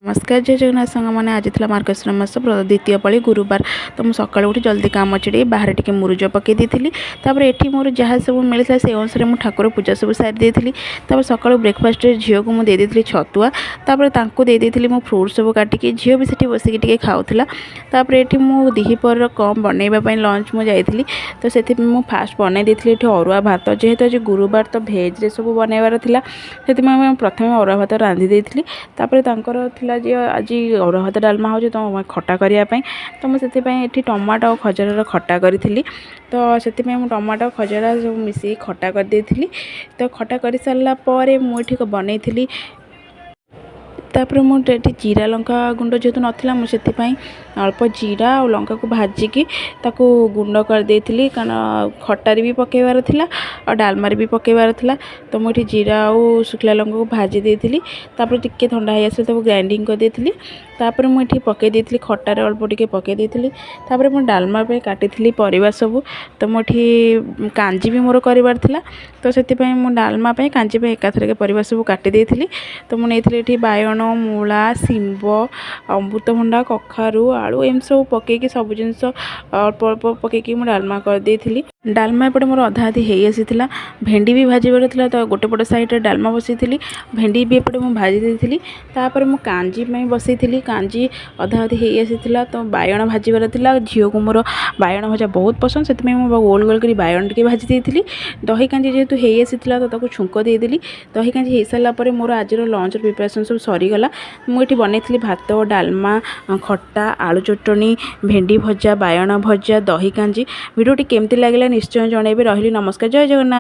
ନମସ୍କାର, ଜୟ ଜଗନ୍ନାଥ ସାଙ୍ଗମାନେ। ଆଜି ଥିଲା ମାର୍ଗଶିର ମାସ ଦ୍ୱିତୀୟ ପାଳି, ଗୁରୁବାର। ତ ମୁଁ ସକାଳୁ ଉଠି ଜଲ୍ଦି କାମ ଛିଡ଼େଇ ବାହାରେ ଟିକେ ମୁରୁଜ ପକାଇ ଦେଇଥିଲି। ତାପରେ ଏଠି ମୋର ଯାହା ସବୁ ମିଳିଥିଲା, ସେଇ ଅନୁସାରେ ମୁଁ ଠାକୁର ପୂଜା ସବୁ ସାରି ଦେଇଥିଲି। ତାପରେ ସକାଳୁ ବ୍ରେକଫାଷ୍ଟରେ ଝିଅକୁ ମୁଁ ଦେଇ ଦେଇଥିଲି ଛତୁଆ। ତାପରେ ତାଙ୍କୁ ଦେଇ ଦେଇଥିଲି ମୁଁ ଫ୍ରୁଟ୍ ସବୁ କାଟିକି। ଝିଅ ବି ସେଠି ବସିକି ଟିକେ ଖାଉଥିଲା। ତାପରେ ଏଠି ମୁଁ ଦ୍ୱିପହରର କମ୍ ବନେଇବା ପାଇଁ ଲଞ୍ଚ ମୁଁ ଯାଇଥିଲି। ତ ସେଥିପାଇଁ ମୁଁ ଫାଷ୍ଟ ବନେଇ ଦେଇଥିଲି ଏଠି ଅରୁଆ ଭାତ। ଯେହେତୁ ଆଜି ଗୁରୁବାର, ତ ଭେଜ୍ରେ ସବୁ ବନେଇବାର ଥିଲା, ସେଥିପାଇଁ ମୁଁ ପ୍ରଥମେ ଅରୁଆ ଭାତ ରାନ୍ଧି ଦେଇଥିଲି। ତାପରେ ତାଙ୍କର ଥିଲା ଯେ ଆଜି ଅରୁଆ ଭାତ ଡାଲମା ହେଉଛି, ତ ଖଟା କରିବା ପାଇଁ। ତ ମୁଁ ସେଥିପାଇଁ ଏଠି ଟମାଟୋ ଆଉ ଖଜରାର ଖଟା କରିଥିଲି। ତ ସେଥିପାଇଁ ମୁଁ ଟମାଟୋ, ଖଜରା ସବୁ ମିଶିକି ଖଟା କରିଦେଇଥିଲି। ତ ଖଟା କରିସାରିଲା ପରେ ମୁଁ ଏଠି ବନେଇଥିଲି। ତାପରେ ମୁଁ ଏଠି ଜିରା ଲଙ୍କା ଗୁଣ୍ଡ ଯେହେତୁ ନଥିଲା, ମୁଁ ସେଥିପାଇଁ ଅଳ୍ପ ଜିରା ଆଉ ଲଙ୍କାକୁ ଭାଜିକି ତାକୁ ଗୁଣ୍ଡ କରିଦେଇଥିଲି, କାରଣ ଖଟାରେ ବି ପକାଇବାର ଥିଲା ଆଉ ଡାଲମାରେ ବି ପକାଇବାର ଥିଲା। ତ ମୁଁ ଏଠି ଜିରା ଆଉ ଶୁଖିଲା ଲଙ୍କାକୁ ଭାଜି ଦେଇଥିଲି। ତାପରେ ଟିକେ ଥଣ୍ଡା ହେଇ ଆସିଲେ ତାକୁ ଗ୍ରାଇଣ୍ଡିଙ୍ଗ କରିଦେଇଥିଲି। ତାପରେ ମୁଁ ଏଠି ପକାଇ ଦେଇଥିଲି, ଖଟାରେ ଅଳ୍ପ ଟିକେ ପକାଇ ଦେଇଥିଲି। ତାପରେ ମୁଁ ଡାଲମା ପାଇଁ କାଟିଥିଲି ପରିବା ସବୁ। ତ ମୁଁ ଏଠି କାଞ୍ଜି ବି ମୋର କରିବାର ଥିଲା, ତ ସେଥିପାଇଁ ମୁଁ ଡାଲମା ପାଇଁ, କାଞ୍ଜି ପାଇଁ ଏକାଥରକେ ପରିବା ସବୁ କାଟି ଦେଇଥିଲି। ତ ମୁଁ ନେଇଥିଲି ଏଠି ବାଇଗଣ, ମୂଳା, ଶିମ୍ବ, ଅମୃତଭଣ୍ଡା, କଖାରୁ, ଆଳୁ, ଏମିତି ସବୁ ପକାଇକି, ସବୁ ଜିନିଷ ଅଳ୍ପ ଅଳ୍ପ ପକାଇକି ମୁଁ ଡାଲମା କରିଦେଇଥିଲି। ଡାଲମା ଏପଟେ ମୋର ଅଧା ଅଧି ହେଇ ଆସିଥିଲା। ଭେଣ୍ଡି ବି ଭାଜିବାର ଥିଲା, ତ ଗୋଟେ ପଟ ସାଇଡ଼୍ରେ ଡାଲମା ବସେଇଥିଲି, ଭେଣ୍ଡି ବି ଏପଟେ ମୁଁ ଭାଜି ଦେଇଥିଲି। ତାପରେ ମୁଁ କାଞ୍ଜି ପାଇଁ ବସେଇଥିଲି। କାଞ୍ଜି ଅଧା ଅଧି ହେଇ ଆସିଥିଲା, ତ ବାଇଗଣ ଭାଜିବାର ଥିଲା। ଝିଅକୁ ମୋର ବାଇଗଣ ଭଜା ବହୁତ ପସନ୍ଦ, ସେଥିପାଇଁ ମୁଁ ଗୋଲ ଗୋଲ କରି ବାଇଗଣ ଟିକେ ଭାଜି ଦେଇଥିଲି। ଦହି କାଞ୍ଜି ଯେହେତୁ ହେଇ ଆସିଥିଲା, ତ ତାକୁ ଛୁଙ୍କ ଦେଇଦେଲି। ଦହି କାଞ୍ଜି ହେଇସାରିଲା ପରେ ମୋର ଆଜିର ଲଞ୍ଚର ପ୍ରିପାରେସନ୍ ସବୁ ସରିଗଲା। ମୁଁ ଏଠି ବନେଇଥିଲି ଭାତ, ଡାଲମା, ଖଟା, ଆଳୁ ଚଟଣି, ଭେଣ୍ଡି ଭଜା, ବାଇଗଣ ଭଜା, ଦହି କାଞ୍ଜି। ଭିଡ଼ିଓଟି କେମିତି ଲାଗିଲା ନିଶ୍ଚୟ ଜଣାଇବେ। ରହିଲି, ନମସ୍କାର, ଜୟ ଜଗନ୍ନାଥ।